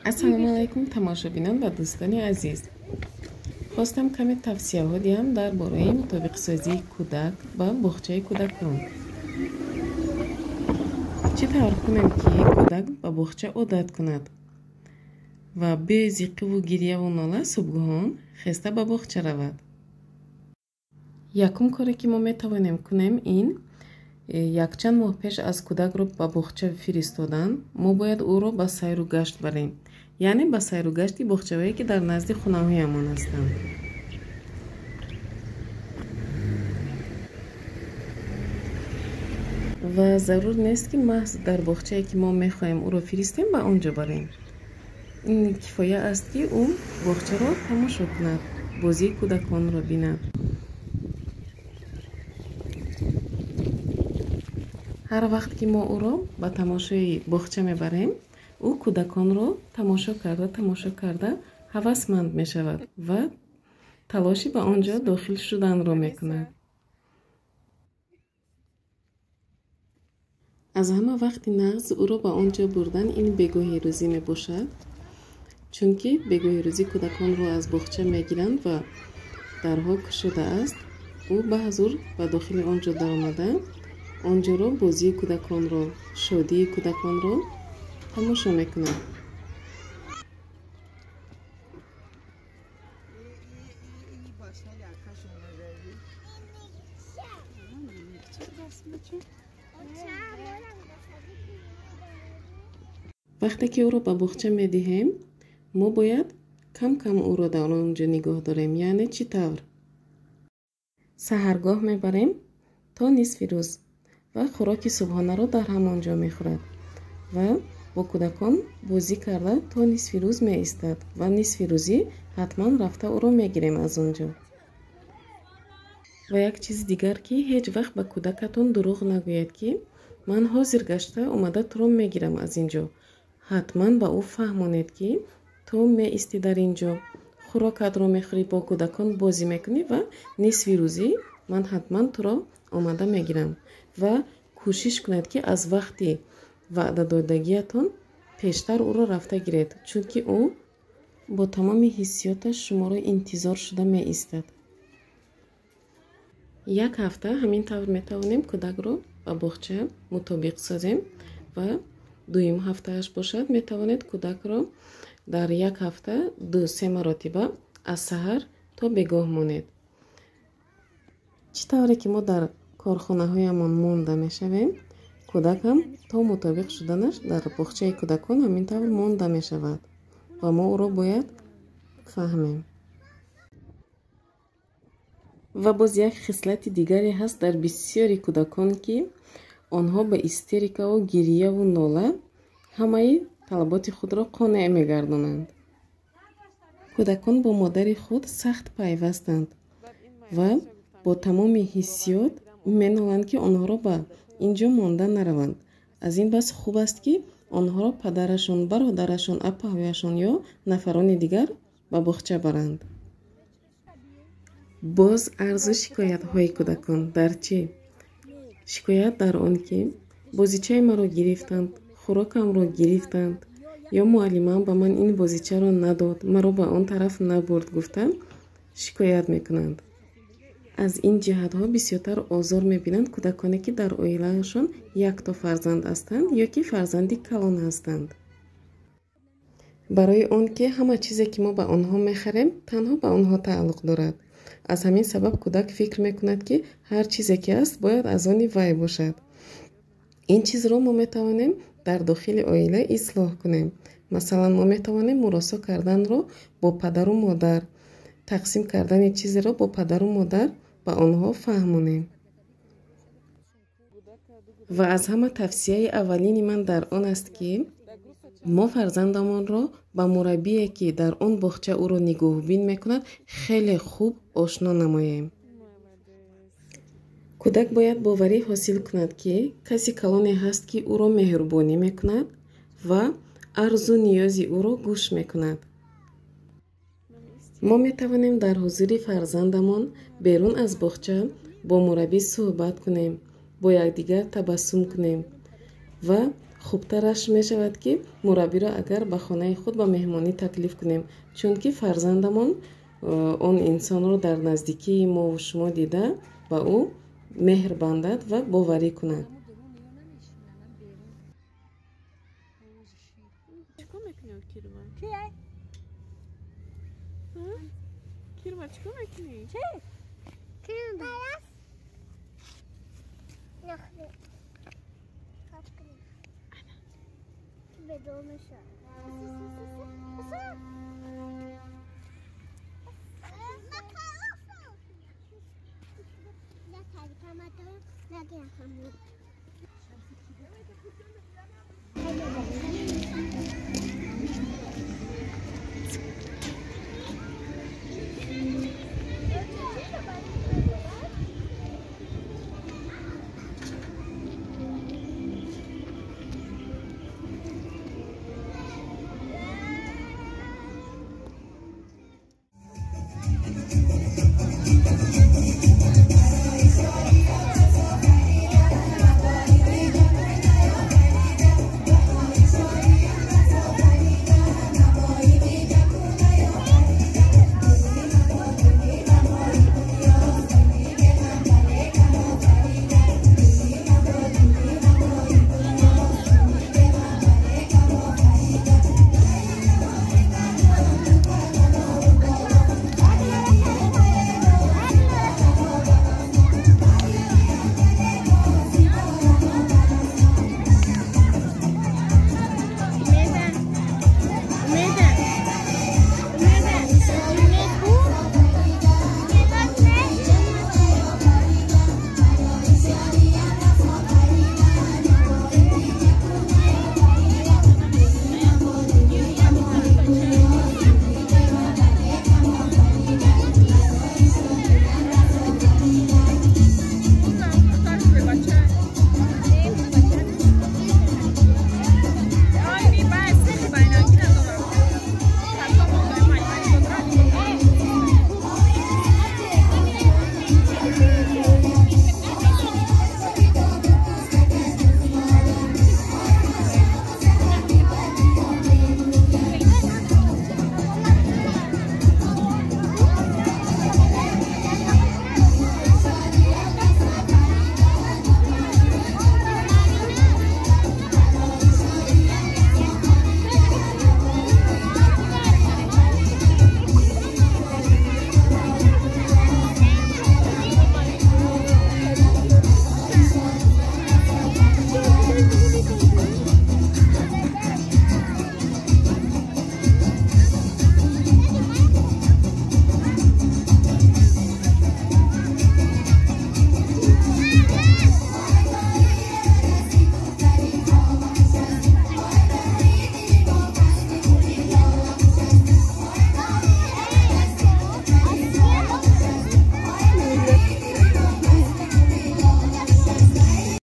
Ассалому алайкум, тамошобинон ва дӯстони азиз. Хостам каме тавсияҳо диҳам дар бораи мутобиқсозии кӯдак ба боғчаи кӯдакон. Чӣ тавр кунем, ки кӯдак ба боғча одат кунад ва бе зиқиву гирьяву нола субҳгоҳон хеста ба боғча равад? Якум коре, ки мо метавонем кунем, ин якчанд моҳ пеш аз кӯдакро ба боғча фиристодан мо бояд ӯро ба сайру гашт барем, яъне ба сайру гашти боғчаҳое, ки дар назди хонаҳоямон ҳастанд. Ва зарур нест, ки маҳз дар боғчае, ки мо мехоҳем ӯро фиристем, ба он ҷо барем. Ин кифоя аст, ки ӯ боғчаро тамошо кунад, бозии кӯдаконро бинад. Ҳар вақт ки мо ӯро ба тамошои боғча мебарем, ӯ кӯдаконро тамошо карда, тамошо карда ҳавасманд мешавад ва талоши ба он ҷо дохил шуданро мекунад. Аз ҳама вақти нағз ӯро ба он ҷо бурдан ин бегоҳи рӯзӣ мебошад, чунки бегоҳи рӯзӣ кӯдаконро аз боғча мегиранд ва дарҳо кушода аст. Ӯ ба ҳузур ба дохили он ҷо даромада, он ҷоро, бозии кӯдаконро, шодии кӯдаконро тамошо мекунад. Вақте ки ӯро ба боғча медиҳем, мо бояд кам кам ӯро дар он ҷо нигоҳ дорем. Яъне чӣ тавр? Саҳаргоҳ мебарем то нисфи рӯз ва хӯроки субҳонаро дар ҳамон ҷо мехӯрад ва бо кӯдакон бозӣ карда то нисфи рӯз меистад ва нисфи рӯзӣ ҳатман рафта ӯро мегирем аз он ҷо. Ва як чизи дигар, ки ҳеҷ вақт ба кӯдакатон дурӯғ нагӯяд, ки ман ҳозир гашта омада туро мегирам аз ин ҷо. Ҳатман ба ӯ фаҳмонед, ки ту меистӣ дар ин ҷо, хӯрокатро мехӯрӣ, бо кӯдакон бозӣ мекунӣ ва нисфи рӯзӣ ман ҳатман туро омада мегирам. Ва кӯшиш кунед, ки аз вақти ваъдадодагиятон пештар ӯро рафта гиред, чунки ӯ бо тамоми ҳиссиёташ шуморо интизор шуда меистад. Як ҳафта ҳамин тавр метавонем кӯдакро ба боғча мутобиқ созем ва дуюм ҳафтааш бошад, метавонед кӯдакро дар як ҳафта 2-3 маротиба аз саҳар то бегоҳ монед. Чӣ тавре ки мо дар корхонаҳоямон монда мешавем, кӯдакам то мутобиқ шуданаш дар боғчаи кӯдакон ҳамин тавр монда мешавад ва мо ӯро бояд фаҳмем. Ва боз як хислати дигаре ҳаст дар бисёри кӯдакон, ки онҳо ба истерикаву гирьяву нола ҳамаи талаботи худро қонеъ мегардонанд. Кӯдакон бо модари худ сахт пайвастанд ва бо тамоми ҳиссиёт меноланд, ки онҳоро ба ин ҷо монда нараванд. Аз ин бас хуб аст, ки онҳоро падарашон, бародарашон, апаҳояшон ё нафарони дигар ба боғча баранд. Боз арзу шикоятҳои кӯдакон дар чӣ? Шикоят дар он, ки бозичаи маро гирифтанд, хӯрокамро гирифтанд ё муаллимам ба ман ин бозичаро надод, маро ба он тараф набурд гуфта шикоят мекунанд. Аз ин ҷиҳатҳо бисёртар озор мебинанд кӯдаконе, ки дар оилаашон якто фарзанд ҳастанд ё ки фарзанди калон ҳастанд. Барои он ки ҳама чизе, ки мо ба онҳо мехарем, танҳо ба онҳо тааллуқ дорад. Аз ҳамин сабаб кӯдак фикр мекунад, ки ҳар чизе ки аст, бояд аз они вай бошад. Ин чизро мо метавонем дар дохили оила ислоҳ кунем. Масалан, мо метавонем муросо карданро бо падару модар, тақсим кардани чизеро бо падару модар ба онҳо фаҳмонем. Ва аз ҳама тавсияи аввалини ман дар он аст, ки мо фарзандамонро ба мураббие, ки дар он боғча ӯро нигоҳубин мекунад, хеле хуб ошно намоем. Кӯдак бояд боварӣ ҳосил кунад, ки каси калоне ҳаст, ки ӯро меҳрубонӣ мекунад ва арзу ниёзи ӯро гӯш мекунад. Мо метавонем дар ҳузури фарзандамон берун аз боғча бо мураббӣ суҳбат кунем, бо якдигар табассум кунем ва Хубтараш мешавад, ки мураббиро агар ба хонаи худ ба меҳмонӣ таклиф кунем, чунки фарзандамон он инсонро дар наздикии мову шумо дида, ба ӯ меҳр бандад ва боварӣ кунад.